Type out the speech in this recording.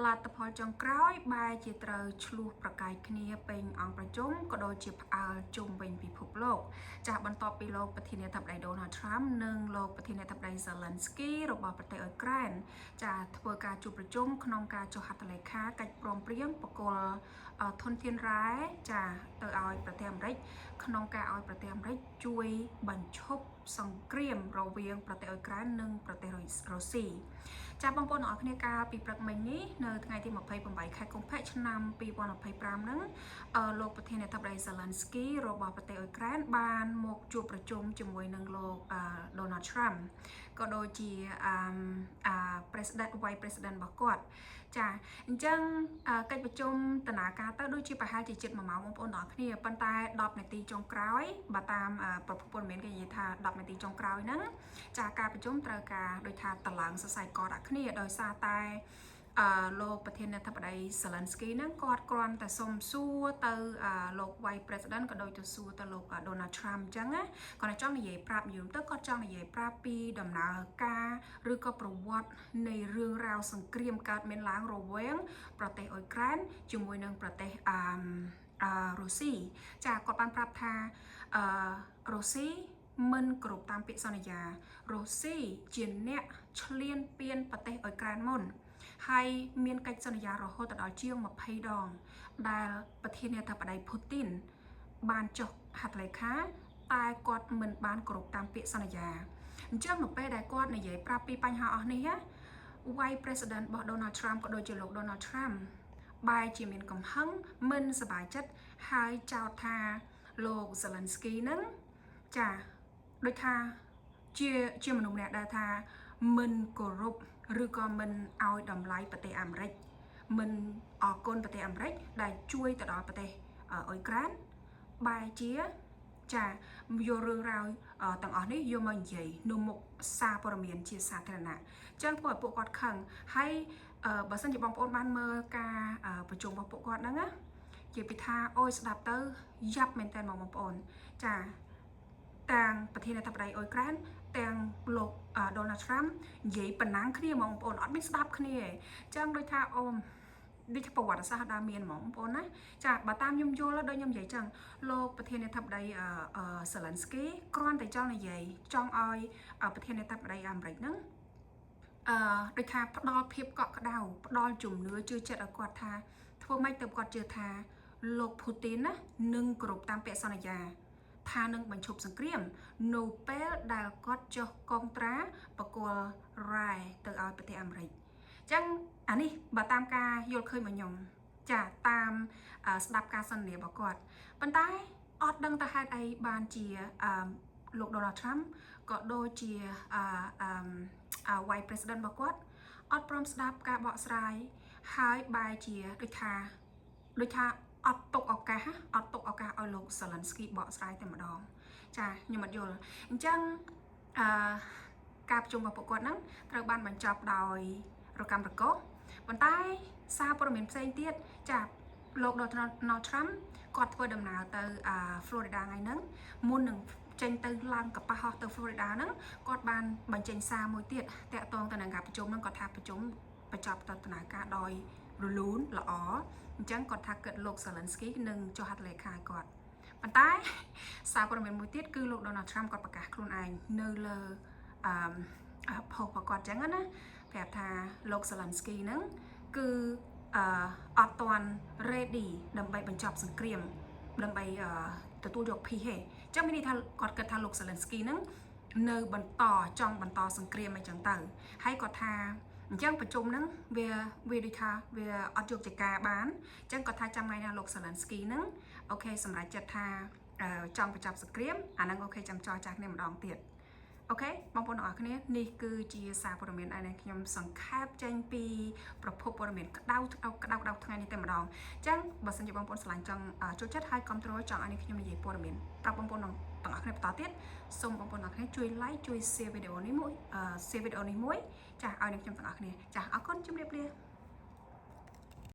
លទ្ធផលចុងក្រោយបែរជាត្រូវឈ្លោះប្រកែកគ្នាពេញអង្គប្រជុំក៏ដូចជាផ្អើលជុំវិញពិភពលោកចាស់បន្ទាប់ពីលោកប្រធានាធិបតី Donald Trump និងលោកប្រធានាធិបតី Zelensky របស់ប្រទេសអ៊ុយក្រែនចាធ្វើការជួបប្រជុំក្នុងការចុះហត្ថលេខាកិច្ចព្រមព្រៀងប្រគល់ធនធានរ៉ែចាទៅឲ្យប្រទេសអាមេរិកក្នុងការឲ្យប្រទេសអាមេរិកជួយបញ្ឈប់សង្គ្រាមរវាងប្រទេសអ៊ុយក្រែននិងប្រទេសរុស្ស៊ីចាបងប្អូនទាំងអស់គ្នាកាលពីព្រឹកមិញនេះនៅថ្ងៃទី28ខែកុម្ភៈឆ្នាំ2025ហ្នឹងលោកប្រធានាធិបតី Zelensky របស់ប្រទេសអ៊ុយក្រែនបានមកជួបប្រជុំជាមួយនឹងលោក Donald Trump ក៏ដូចជាអឺ President Vice President របស់គាត់ចាអញ្ចឹងកិច្ចប្រជុំដំណើរការទៅដូចជាប្រហែលជាជិត1ម៉ោងបងប្អូនទាំងអស់គ្នាប៉ុន្តែ10នាទីចុងក្រោយបើតាមប្រភពព័ត៌មានគេនិយាយថា10នាទីចុងក្រោយហ្នឹងចាការប្រជុំត្រូវការដូចថាតឡើងសរសៃកដាក់គ្នាដោយសារតែអឺលោកប្រធានាធិបតី Zelensky ហ្នឹងគាត់គ្រាន់តែសុំសួរទៅលោក Vice President ក៏ដូចទៅសួរទៅលោក Donald Trump អញ្ចឹងណាគាត់ចង់និយាយប្រាប់យល់ទៅគាត់ចង់និយាយប្រាប់ពីដំណើរការឬក៏ប្រវត្តិនៃរឿងរ៉ាវសង្គ្រាមកើតមានឡើងរវាងប្រទេសអ៊ុយក្រែនជាមួយនឹងប្រទេសអឺអឺរុស្ស៊ីចាគាត់បានប្រាប់ថាអឺរុស្ស៊ីមិនគ្រប់តាមពាក្យសន្យារុស្ស៊ីជាអ្នកឈ្លានពានប្រទេសអ៊ុយក្រែនមុនហើយមានកិច្ចសន្យារហូតដល់ជាង20ដង ដែលប្រធានាធិបតីពូទីនបានចុះហត្ថលេខាតែគាត់មិនបានគោរពតាមពាក្យសន្យាអញ្ចឹងនៅពេលដែលគាត់និយាយប្រាប់ពីបញ្ហាអស់នេះណា Vice President របស់ Donald Trump ក៏ដូចជាលោក Donald Trump បែរជាមានកំហឹងមិនសប្បាយចិត្តហើយចោទថាលោក Zelensky ហ្នឹងចាដូចថាជាមនុស្សម្នាក់ដែលថាមិនគោរពឬក៏មិនឲ្យតម្លៃប្រទេសអាមេរិកមិនអរគុណប្រទេសអាមេរិកដែលជួយទៅដល់ប្រទេសអ៊ុយក្រែនបែរជាចាយករឿងរ៉ាវទាំងអស់នេះយកមកនិយាយនៅមុខសារព័ត៌មានជាសាធារណៈអញ្ចឹងធ្វើឲ្យពួកគាត់ខឹងហើយបើសិនជាបងប្អូនបានមើលការប្រជុំរបស់ពួកគាត់ហ្នឹងណាជាពីថាអូយស្ដាប់ទៅយ៉ាប់មែនតើបងប្អូនចាទាំងប្រធានាធិបតីអ៊ុយក្រែនទាំងលោក Donald Trump និយាយប៉ុណ្ណាំងគ្នាហ្មងបងប្អូនអត់មានស្ដាប់គ្នាទេអញ្ចឹងដូចថាអូមដូចជាប្រវត្តិសាស្ត្រដើមមានហ្មងបងប្អូនណាចាបើតាមខ្ញុំយល់ដូចខ្ញុំនិយាយចឹងលោកប្រធានាធិបតីអឺ Zelensky គ្រាន់តែចង់និយាយចង់ឲ្យប្រធានាធិបតីអាមេរិកហ្នឹងអឺដូចថាផ្ដល់ភាពកក់ក្ដៅផ្ដល់ជំនឿជឿចិត្តឲ្យគាត់ថាធ្វើម៉េចទៅគាត់ជឿថាលោកពូទីនណានឹងគោរពតាមពាក្យសន្យាថានឹងបញ្ឈប់សង្គ្រាមនៅពេលដែលគាត់ចុះកងត្រាប្រគល់រ៉ែទៅឲ្យប្រទេសអាមេរិកអញ្ចឹងអានេះបើតាមការយល់ឃើញរបស់ខ្ញុំចាតាមស្ដាប់ការសន្ទនារបស់គាត់ប៉ុន្តែអត់ដឹងទៅហេតុអីបានជាអឺលោក Donald Trump ក៏ដូចជាអឺអឺ Vice President របស់គាត់អត់ព្រមស្ដាប់ការបកស្រាយហើយបែរជាដូចថាអត់ទុកឱកាសអត់ទុកឱកាសឲ្យលោក Zelensky បកស្រាយតែម្ដងចាខ្ញុំអត់យល់អញ្ចឹងអឺការប្រជុំរបស់ពួកគាត់ហ្នឹងត្រូវបានបញ្ចប់ដោយរកម្មរកុសប៉ុន្តែសារព័ត៌មានផ្សេងទៀតចាលោក Donald Trump គាត់ធ្វើដំណើរទៅ Florida ថ្ងៃហ្នឹងមុននឹងចេញទៅឡើងកប៉ាល់ហោះទៅ Florida ហ្នឹងគាត់បានបញ្ចេញសារមួយទៀតតាក់ទងទៅនឹងការប្រជុំហ្នឹងគាត់ថាប្រជុំបញ្ចប់ទៅដំណើរការដោយរលូនល្អអញ្ចឹងគាត់ថាគិតលោក Zelensky នឹងចុះហត្ថលេខាឲ្យគាត់ប៉ុន្តែសារព័ត៌មានមួយទៀតគឺលោក Donald Trump គាត់ប្រកាសខ្លួនឯងនៅលើអឺផុសរបស់គាត់អញ្ចឹងណាប្រាប់ថាលោក Zelensky ហ្នឹងគឺអឺអត់ទាន់ ready ដើម្បីបញ្ចប់សង្គ្រាមដើម្បីទទួលយក peace ទេអញ្ចឹងមានន័យថាគាត់គិតថាលោក Zelensky ហ្នឹងនៅបន្តចង់បន្តសង្គ្រាមអីចឹងទៅហើយគាត់ថាអញ្ចឹងប្រជុំហ្នឹងវាវាដូចថាវាអត់យកជាការបានអញ្ចឹងគាត់ថាចាំថ្ងៃណាលោក Zelensky ហ្នឹង okay សម្រាប់ចិត្តថាចង់បញ្ចប់សង្គ្រាមអាហ្នឹង okay ចាំចរចាគ្នាម្ដងទៀត okay បងប្អូនទាំងអស់គ្នានេះគឺជាសារព័ត៌មានដែលខ្ញុំសង្ខេបចេញពីប្រភពព័ត៌មានក្តៅក្តៅក្តៅក្តៅថ្ងៃនេះតែម្ដងអញ្ចឹងបើសិនជាបងប្អូនស្រឡាញ់ចង់ចូលចិត្តហើយគ្រប់គ្រងចង់ឲ្យនេះខ្ញុំនិយាយព័ត៌មានប្រាប់បងប្អូនទាំងអស់គ្នាបន្តទៀតសូមបងប្អូនទាំងអស់គ្នាជួយ like ជួយ share វីដេអូនេះមួយ share វីដេអូនេះមួយចាឲ្យនឹងខ្ញុំទាំងអស់គ្នាចាអរគុណជម្រាបលា។